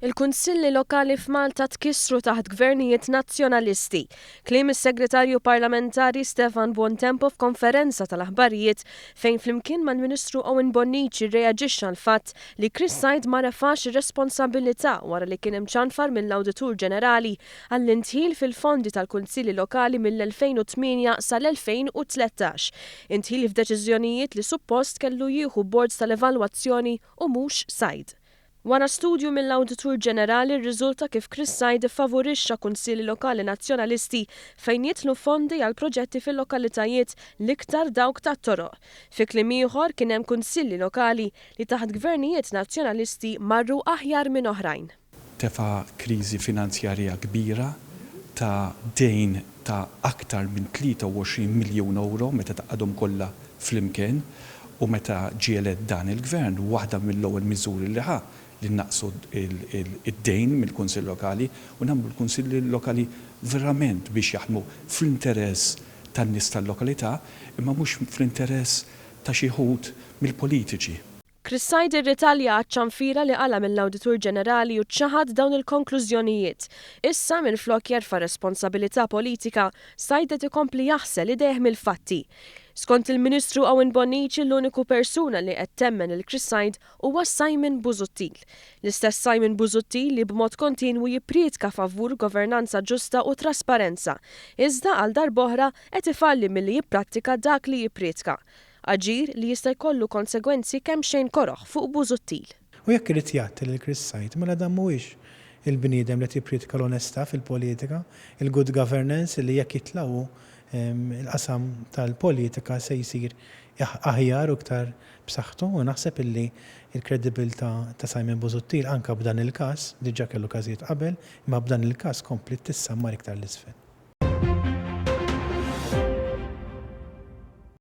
Il-Kunsilli Lokali f'Malta tkissru taħt gvernijiet Nazzjonalisti. Kliem is-Segretarju Parlamentari Stefan Buontempo f'konferenza tal-aħbarijiet fejn flimkien mal-Ministru Owen Bonnici rreaġixxa għall-fatt li Chris Said ma refax ir-responsabilità wara li kien imċanfar mill-Awditur Ġenerali għall-indħil fil-fondi tal-Kunsilli Lokali mill-2008 sal-2013. Indħil f'deċiżjonijiet li suppost kellu jieħu bord tal-evalwazzjoni u mhux Said. Wara studju mill-Awditur Ġenerali rriżulta kif Chris Said iffavorixxa Kunsilli Lokali Nazzjonalisti fejn jidħlu fondi għal proġetti fil-lokalitajiet l-iktar dawk tat-toroq. Fi kliem ieħor kien hemm Kunsilli Lokali li taħt Gvernijiet Nazzjonalisti marru aħjar minn oħrajn. Tefa' kriżi finanzjarja kbira ta' dejn ta' aktar minn 23 miljun ewro meta tgħaqqadhom kollha flimkien u meta ġie elett dan il-Gvern, waħda mill-ewwel miżuri li ħa li nnaqqsu d-dejn mill-Kunsill Lokali u nagħmlu l-Kunsilli Lokali verament biex jaħdmu fl-interess tan-nies tal-lokalità imma mhux fl-interess ta' xi wħud mill-politiċi. Chris Said irritalja għaċ-ċanfira li qala' mill-Awditur Ġenerali u ċaħad dawn il-konklużjonijiet. Issa, minflok jerfa' responsabilità politika, Said qed ikompli jaħsel idejh mill-fatti. Skont il-Ministru Owen Bonnici l-uniku persuna li qed temmen lil Chris Said huwa Simon Busuttil. L-istess Simon Busuttil li b'mod kontinwu jipprietka favur governanza ġusta u trasparenza. Iżda għal darb'oħra qed ifalli milli jipprattika dak li jipprietka. Aġir li jista' jkollu konsegwenzi kemxejn koroh fuq Busuttil. U jekk irid jgħatti lil Chris Said, mela dan mhuwiex il-bniedem li qed jipprietka l-onestà fil-politika, il-good governance li jekk jitla' hu, il-qasam tal-politika se jsir aħjar u iktar b'saħħtu u naħseb illi l-kredibilità ta' Simon Busuttil anke b'dan il-każ, diġà kellu każijiet qabel, imma b'dan il-każ kompliet tissammar iktar 'l isfel.